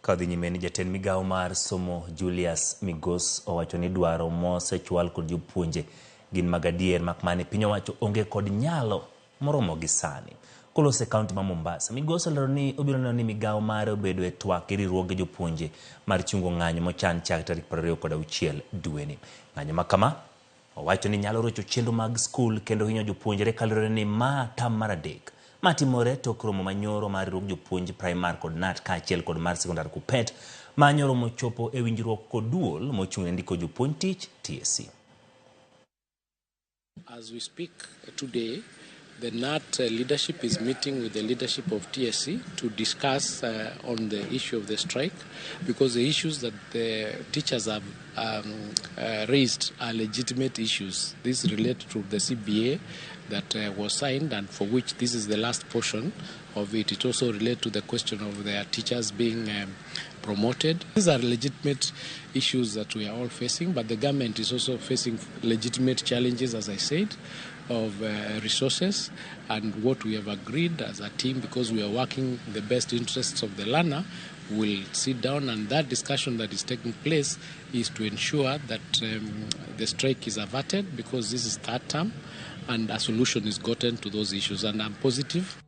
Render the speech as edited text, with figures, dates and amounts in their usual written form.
Ka dhi nyime ni jatend migawo mar somo Julius Migos owacho ni dwaro mosechwal kod jopuonje gin mag adier mak mana ni piny owacho onge kod nyalo moromo gi sani. Koloso e kaunti ma Mombasa, Migos olero ni obiro neno ni migawo mare obedo e twak gi riwruoge jopuonje mar chungo ng'anyo mochan chak tarik 26 dweni. Ng'anyo ma kama owacho ni nyalo rocho chenro mag skul kendo hinyo jopuonjre kaluwore ni ma tam mar adek ma timore tok romo manyoro mar riwruog jopuonj primar kod KNUT kaachiel kod mar sekondar KUPPET ma nyoro mochopo e winjruok kod duol mochung' ne ndiko jopuonj tich TSC. As we speak today, the KNUT leadership is meeting with the leadership of TSC to discuss on the issue of the strike, because the issues that the teachers have raised are legitimate issues. These relate to the CBA that was signed and for which this is the last portion of it. It also relates to the question of their teachers being promoted. These are legitimate issues that we are all facing, but the government is also facing legitimate challenges, as I said, of resources, and what we have agreed as a team, because we are working in the best interests of the learner, will sit down, and that discussion that is taking place is to ensure that the strike is averted, because this is third term and a solution is gotten to those issues, and I'm positive.